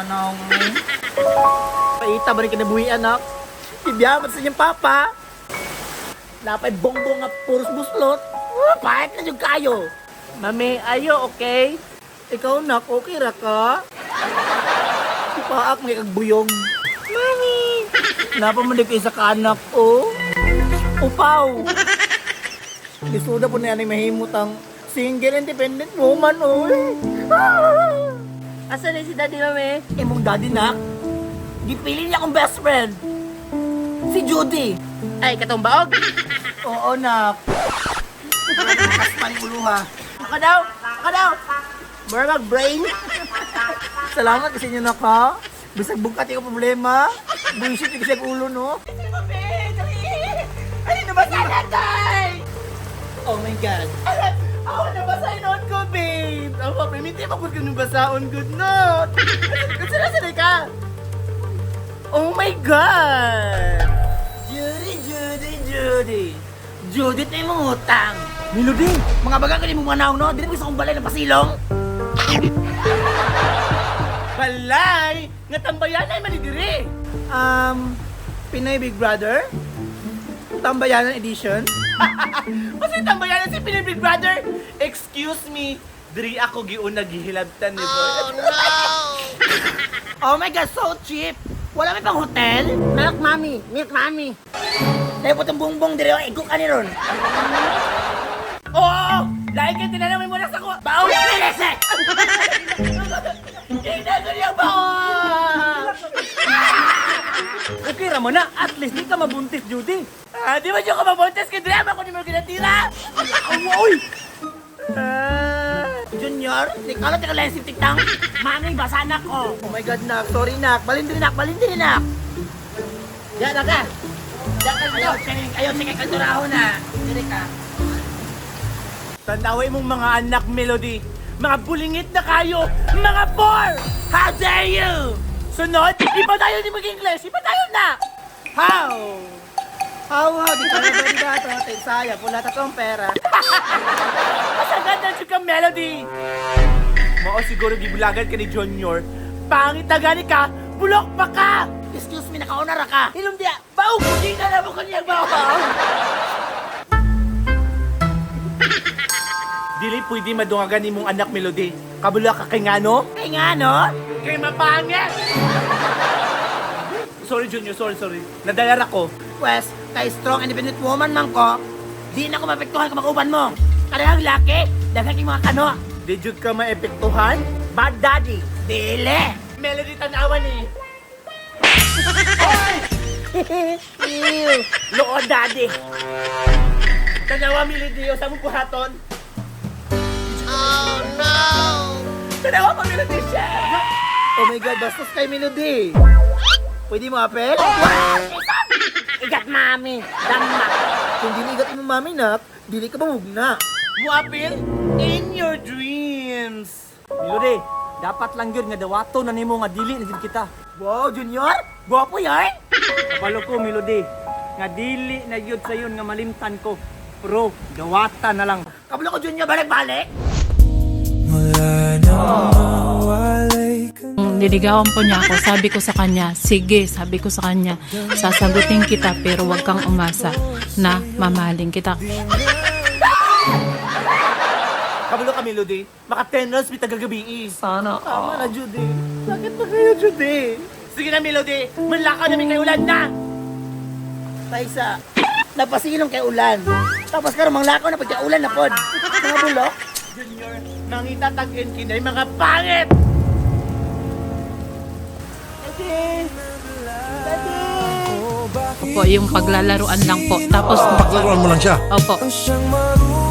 Manong. Paita ba rin kinabuhi, anak? Ibiyaman sa inyong papa. Napay bongbong nga puros buslot. Ah, pahit na yung kayo. Mami, ayo, okay? Ikaw, nak, okay ra ka? Si Paak, may kagbuyong. Mami! Napamandig kayo sa kanak, oh. Upaw! Lisuda po na yan ay mahimot ang single independent woman, oh. Asa na si Daddy, Mami? Imong daddy, nak. Gipili niya akong best friend. Si Judy. Ay, katong baog. Oo, nak. Kaspan ulo, ha. Ako daw, ako daw. Mura brain. Salamat kasi inyo, nak, ha. Bisag bugkat yung problema. Buisit yung kasi ulo, no? Ay, nabasa na tay! Oh my God. Ako nabasa noon ko, babe! Ako, primitive ako kung nabasaon good no! Kasi na ka! Oh my God! Judy, Judy, Judy. Judith na imong utang. Melody! Mga baga ka ni mong manaw, no? Dili mo sa akong balay ng pasilong. Balay! Nga tambayan ay manidiri! Pinoy Big Brother? Tambayanan Edition? Kasi tambayan si Pinoy Big Brother! Excuse me, diri ako giuna gihilabtan ni boy. Oh, no! Oh my God, so cheap! Wala may pang hotel? Milk mami, milk mami. Dahil po itong bongbong dire, oh, igo ka ni ron. Oo! Lain ka tinanawin mo na sa ko! Baon! Bilis eh! Tingnan ko niya baon! Okay ra mo na, at least di ka mabuntis, Judy. Ah, di ba siya ka mabuntis? Kaya drama ko ni mo ginatira! Awa, oy! Ah. Junior, di ka lang tika lang tiktang. Mami, basa na ko. Oh my God, nak. Sorry, nak. Balin din, nak. Balin din, nak. Diyan na ka! Diyan ka Ayaw, cheng. Ayaw, cheng. Kalduraho na. Dili ka. Tanawin mong mga anak, Melody. Mga bulingit na kayo! Mga poor! How dare you! Sunod, iba tayo ni mag-English! Iba tayo na! How? How, how? Di ka na ba di ba ito? Saya, pula tatong pera. Masagad na ka, Melody! Mao siguro gibulagan ka ni Junior. Pangit na gani ka! Bulok pa ka! Excuse me, nakauna ra ka. Hilom diya! Baog! Hindi na naman ko niya baog! Dili pwede madungagan ni mong anak, Melody. Kabula ka kay ngano? Kay nga, no? Kay mapangit! Sorry, Junior. Sorry, sorry. Nadalar ako. Pwes, kay strong independent woman man ko, di na ako mapektuhan kung mag-uban mo. Karehang laki, daghan kay mga kano. Di jud ka maepektuhan? Bad daddy, dili. Melody, tanawan eh. Ew, loo daddy. Tanawa, Melody. O sa mong buhaton? Oh, no! Tanawa ko, Melody siya! Oh my God, bastos kay Melody. Pwede mo apel? Igat mami, dama. Kung dili igat imong mami nak, dili ka mamugna. Muapil in your dreams. Melody, dapat lang yun nga dawato na nimo nga dili na jud kita. Wow, Junior, gwapo yan. Kabalo ko, Melody, nga dili na yun sayon nga malimtan ko. Pero dawata na lang. Kabalo ko, Junior, balik-balik. Mula nang mawalay ka Nung niligawan po niya ako, sabi ko sa kanya, sige, sabi ko sa kanya, sasagutin kita pero wag kang umasa na mamahalin kita. Kabalo ka, Melody. Maka 10 rounds may tagagabi. Sana Tama na, Judy. Bakit ba kayo, Judy? Sige na, Melody. Manlakaw namin kay ulan na! Paisa, napasilong kay ulan. Tapos karon manglakaw na pagka ulan na pod. Mga bulok. Junior, mangita tag-in kinay mga pangit! Opo, yung paglalaruan lang po. Tapos, Paglaruan mo lang siya. opo, Ang siyang marunong